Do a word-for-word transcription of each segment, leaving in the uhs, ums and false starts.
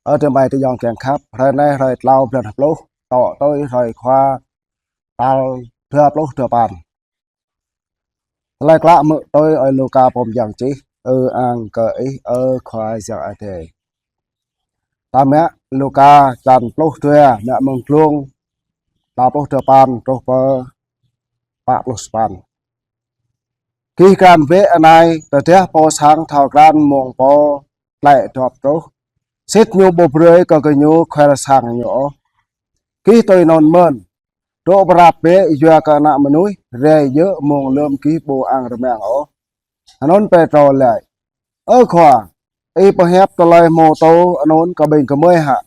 Ơ, tơmai tơjŏng kiăng khăp, hrơi anai hrơi tlâo blan pluh, tŏ tui hrơi Khua tal dua pluh dua păn. Tơlơi klă mơ̆ng tui ơi Luka pô mơyang čih. Ư-ang kơ Ih, ơ Khua Yang Adai. Ta mă Luka čăn pluh dua, mă mơ̆ng glông tal pluh dua păn truh pơ pă pluh sapăn. Gih krăn bĕ anai, tơdah pô sang thâo krăn mông pô tlĕ dŏp truh, sĭt ñu ƀu brơi kơ gơñu khuel sang ñu ôh. Gih tui anŭn mơ̆n, dŏ prap bĕ, yua kơ Ană Mơnuih rai djơ̆ mông lơ̆m gih ƀu ang rơmang ôh. Anŭn Pêtrô laĭ: Ơ Khua, Ih pơhiăp tơlơi hmâo tô anŭn kơ ƀing gơmơi hă,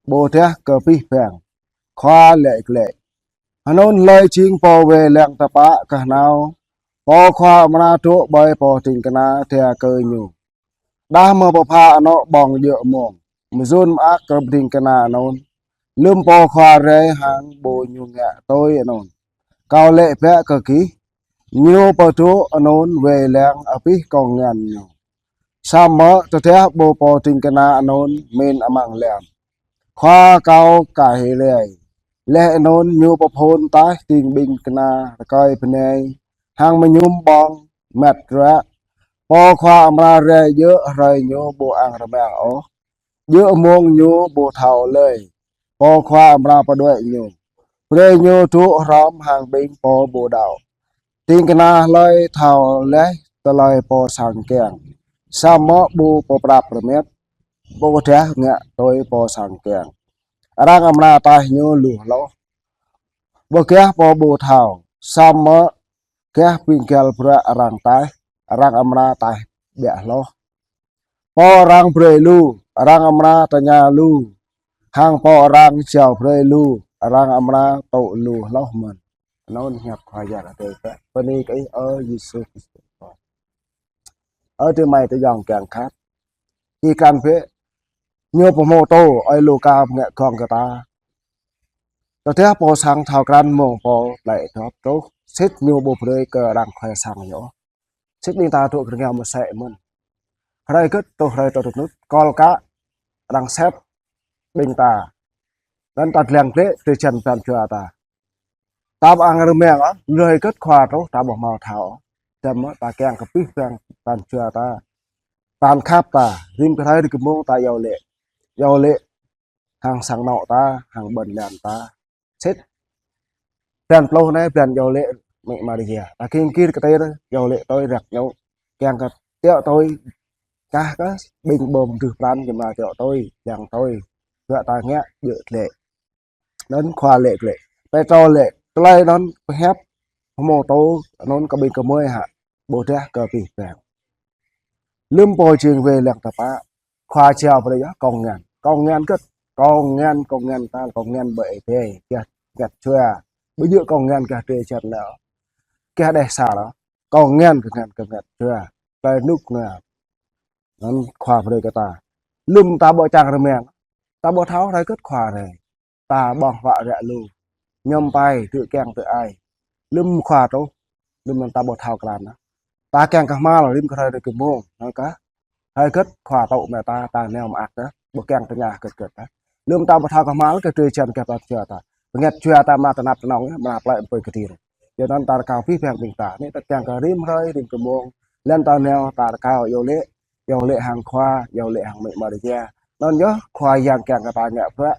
ƀôdah kơ abih bang? Khua laĭ glaĭ: Anŭn hlơi jing pô wai lăng tơpă kơ hnao, pô khua amra dŏ ƀơi pô ding kơna dia kơ ñu. Đah mơ̆ pơpha anŏ ƀơ̆ng djơ̆ mông, mơyŭn mơak kơ ding kơna anŭn, lơ̆m pô khua rai hăng ƀô̆ ñu ngă tui anŭn. Kâo laĭ bĕ kơ gih, ñu pơdŏ anŭn wai lăng abih kông ngăn ñu. Samơ̆ tơdah ƀô̆ pô ding kơna anŭn mĭn amăng lăm: Khua, kâo ka hĭ rai, laih anŭn ñu pơphŭn taih ding ƀing kơna rơkơi bơnai hăng mơñum ƀơ̆ng mĕt ruă, pô khua amra rai djơ̆ hrơi ñu ƀu ang rơmang ôh, djơ̆ mông ñu ƀu thâo lơi. Pô khua amra pơđuaĭ ñu, brơi ñu dŏ hrŏm hăng ƀing pô ƀu đaŏ. Ding kơna hlơi thâo laih tơlơi pô sang kiăng, samơ̆ ƀu pơprăp rơmet, ƀôdah ngă tui pô sang kiăng, arăng amra taih ñu lu hloh. Ƀu gah pô ƀu thâo, samơ̆ gah ƀing găl bruă arăng taih, arăng amra taih ƀiă hloh. Pô arăng brơi lu, arăng amra tơña lu, hăng pô arăng jao brơi lu, arăng amra tŭ lu hloh mơ̆n. Anŭn hiăp Khua Yang Adai. Bơni kơ Ih, ơ Yêsu Krist. Ơ, tơmai tơjŏng kiăng khăp, gih krăn bĕ, ñu pơhmô tô ơi Luka pơngă gơ̆ng kơ ta. Tơdah pô sang thâo krăn mông pô tlĕ dŏp truh, sĭt ñu ƀu brơi kơ arăng khuel sang ñu. Sĭt ƀing ta dŏ kơ rơngiao mơsĕ mơ̆n. Hrơi gĕt truh hrơi tơdŭk nŭt, kol kă, arăng sĕt ƀing ta. Anŭn ta lăng glaĭ tui čăn pran jua ta. Ta ƀu ang rơmang ôh, hrơi gĕt Khua truh ta ƀu hmâo thâo. Tơdang mơ̆ ta kiăng kơ abih bang pran jua ta, pran khăp ta, rĭm kơ hrơi rĭm kơ mông ta iâu laĭ. Iâu laĭ hăng sang anŏ ta, hăng ƀôn lan ta. Sĭt blan pluh anai blan iâu laĭ Mĕ Maria. Ta kiăng gir kơtir iâu laĭ tui răk ñu. Kiăng kơ tiŏ tui, kah kơ ƀing ƀơ̆ng dưh pran ñu mă tiŏ tui, yang tui. Dua ta ngă djơ̆ glaĭ. Anŭn Khua laĭ glaĭ. Pêtrô laĭ, tơlơi anŭn pơhiăp hmâo tô anŭn kơ ƀing gơmơi hă, ƀôdah kơ abih bang? Lơ̆m pô jing wai lăng tơpă, Khua jao brơi yơh kông ngăn. Kông ngăn gĕt, kông ngăn, kông ngăn ta, kông ngăn ƀơi Ơi Adai, gah ngăt jua. Ƀu djơ̆ kông ngăn gah drơi jăn lĕ, gah đeh sa lĕ. Kông ngăn kơ ngăn kơ ngăt jua. Tơlơi rơnŭk rơnua. Anŭn Khua brơi kơ ta. Lơ̆m ta ƀu čang rơmang, ta ƀu thâo hrơi gĕt Khua rai. Ta ƀơ̆ng huă ră lu, ñăm pai, tŭ kiăng tŭ ai. Lơ̆m Khua truh, lơ̆m anŭn ta ƀu thâo krăn ôh. Ta kiăng kơ hmâo rĭm kơ hrơi rĭm kơ mông, anŭn kơ hrơi gĕt Khua tŭ mă ta, ta nao mơak ta, ƀu kiăng tơña gĕt gĕt ta. Lơ̆m ta ƀu thâo kơ hmâo kơ drơi jăn gah pran jua ta, bơngăt jua ta amra tơnap tơnong, amra plơi pơi kơtir. Yua anŭn ta rơkâo abih bang ƀing ta, anai ta kiăng kơ rĭm hrơi rĭm kơ mông, lăng ta nao ta rơkâo iâu laĭ, iâu laĭ hăng Khua, iâu laĭ hăng Mĕ Maria. Anŭn yơh Khua Yang kiăng kơ ta ngă bruă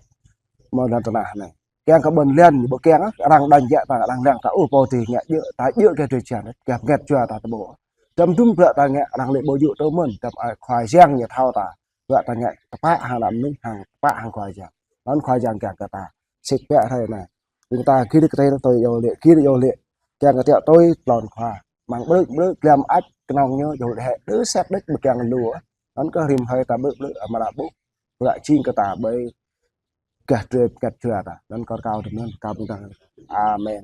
mơ̆ng lŏn tơnah anai. Kiăng kơ ƀôn lan, ƀu kiăng arăng dŏ jĕ ta, arăng lăng ta, ôh, pô dih ngă djơ̆, ta djơ̆ gah drơi jăn, gah bơngăt jua ta tơƀô̆. Tơdang dŭm bruă ta ngă arăng laĭ ƀu djơ̆ tơ mơ̆n, tơdang ai Khua Yang ñu thâo ta. Bruă ta ngă tơpă hăng ană mơnuih, hăng tơpă hăng Khua Yang. Anŭn Khua Yang kiăng kơ ta. Sĭt biă hrơi anai. Ƀing ta gir kơtir tui iâu laĭ, gir iâu laĭ. Kiăng kơ tiŏ tui tlôn Khua. Mơ̆ng ƀrư̆ ƀrư̆ glăm ăč kơnơ̆ng ñu, iâu laĭ hĕ, đơ sĕt đĕč ƀu kiăng lu. Anŭn kơ rĭm hrơi ta ƀrư̆ ƀrư̆ amra ƀuh. Bruă jing kơ ta ƀơi gah drơi bơngăt jua ta. Anŭn kâo rơkâo tui anŭn, kâo ƀing ta. Amen.